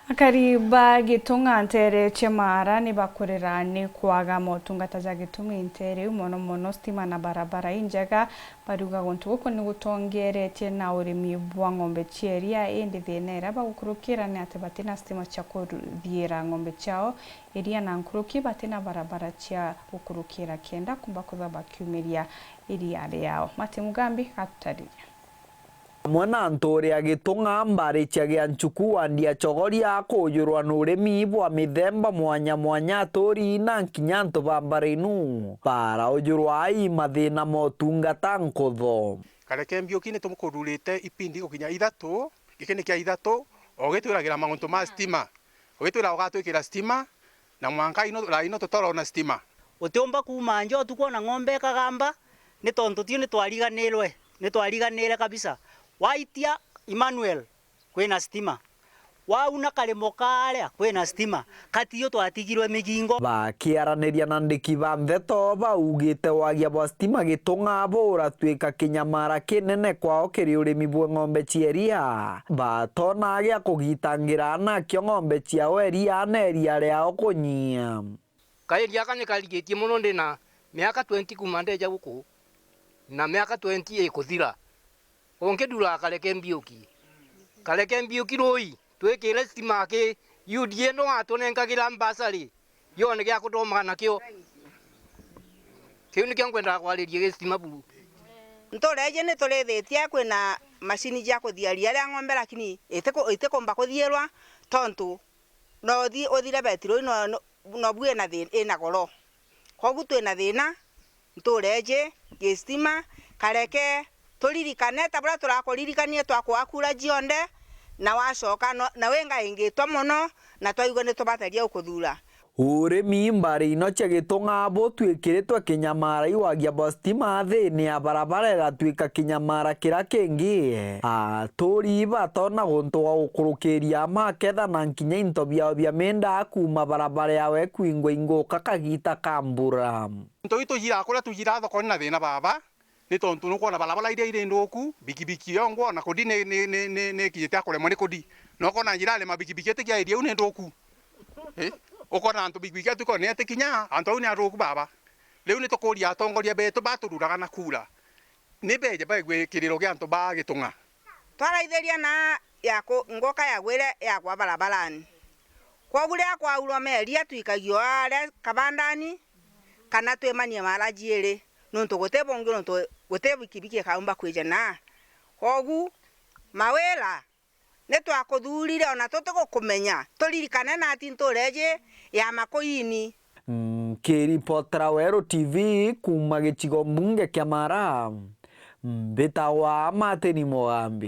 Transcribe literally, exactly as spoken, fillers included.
Akari ba Gitung'a nteere cia Maara ni bakurira ni kwaga motungata ja gitumi nteere iu, mono mono stima na barabara injega. Bariuga guntu guku ni gutongeretie na urimi bwa ng'ombe cia iria, indi thina iria bagukurukira ni ati batina stima cia kuthiira ng'ombe ciao iria, na nkuruki batina barabara cia gukurukira kenda kumba kwithwa bakiumiria iria riao. Martin Mugambi atutariria. Amwe na ntuuri ya Gitung'a, Mbarichia gia Nchuku, wandi ya Chogoria, kuujurwa ni urimi bwa mithemba mwanya mwanya, aturi na nkinya antu ba mbara inu baraujurwa ai mathina ma utungata nkutho. Kareke Mbiuki ni tumukururite ipindi gukinya ithatu, giki ni kia ithatu, ugitwiragira mauntu ma stima, ugitwira ugatwikira stima, na mwanka ino, ra ino tutarona stima. Utiumba kuuma nja utuku ona ng'ombe ikagamba, ni tontu tio ni twariganirwe, ni twariganire kabisa. Waitia Emmanuel, kwina stima. Wauna karimo kaaria, kwina stima. Katio twatigirwe migingo. Bakiaraniria na ndiki ba ndeto, baugite wagia bwa stima Gitung'a buratuika kinyamara kinene kwao kiri urimi bwa ng'ombe cia iria. Batona gia kugitangira nakio ng'ombe ciao iria na iria riao kunyia. Kairi aka ni karigitie mono, ndi na miaka twenty kuuma ndeja guku, na miaka twenty ikuthira. Ungi nduraga Kareke Mbiuki. Kareke Mbiuki rui, twikire stima aki, U D A no atunenkagira mbasari, yone gia kuthoma nakio. Kiu nikio nkwendaga kwariria gi stima buru. Ntureji ni turithitie kwina macini cia kuthiaria ria ng'ombe, lakini itiku-, itikumba kuthiirwa, tontu no uthi-, uthire betiri no, no, no bu ina thi-, ina goro. Kogu twina thina, ntureji, gistima, kareke turirikane ta buria turakuririkanie twakua kura cionthe, na wacoka no, na wingaingitwa mono, na twaigua ni tubateria gukuthura. Urimi mbari ino cia Gitung'a butwikiritwe kinyamara, iwagia bwa stima thiini ya barabara igatuika kinyamara kiria kingi. Aturi batona guntu gwa gukurukiria maketha na nkinya into biao bia minda kuuma barabara yao ikwingwa inguka kagita ka mbura. Into itu jira kuria tujira thokoni na thina baba. Ni tontu nukwona barabara iria iri nthuku, bikibiki yongwa ona kudi ni, ni, ni, ni, ni ikinyite ya kuremwa ni kudi. Na ukona njira ya rema bikibiki itikiairie u ni nthuku. Eh? Ukona antu bikibiki atuko ni atikinya, antu au ni athuku baba. Riu ni tukuria atongoria betu batururaga na kura. Ni beje baigue kiriro gia antu ba Gitung'a. Twaraithiria na ya ku-, nguka yagwire yagwa barabarani. Kwogu riria kwaurwa meria twikagio aria kabandani, kana twimanie mara jiiri, nontu guti bungi, nontu guti bikibiki ikaumba kwija na. Kwogu, mawira ni twakuthurire, ona tutigukumenya, turirikane nati ntureji ya Makuini. Nkiripotera Weru T V kuuma gicigo mbunge kia Mara, mbitagwa Martin Mugambi.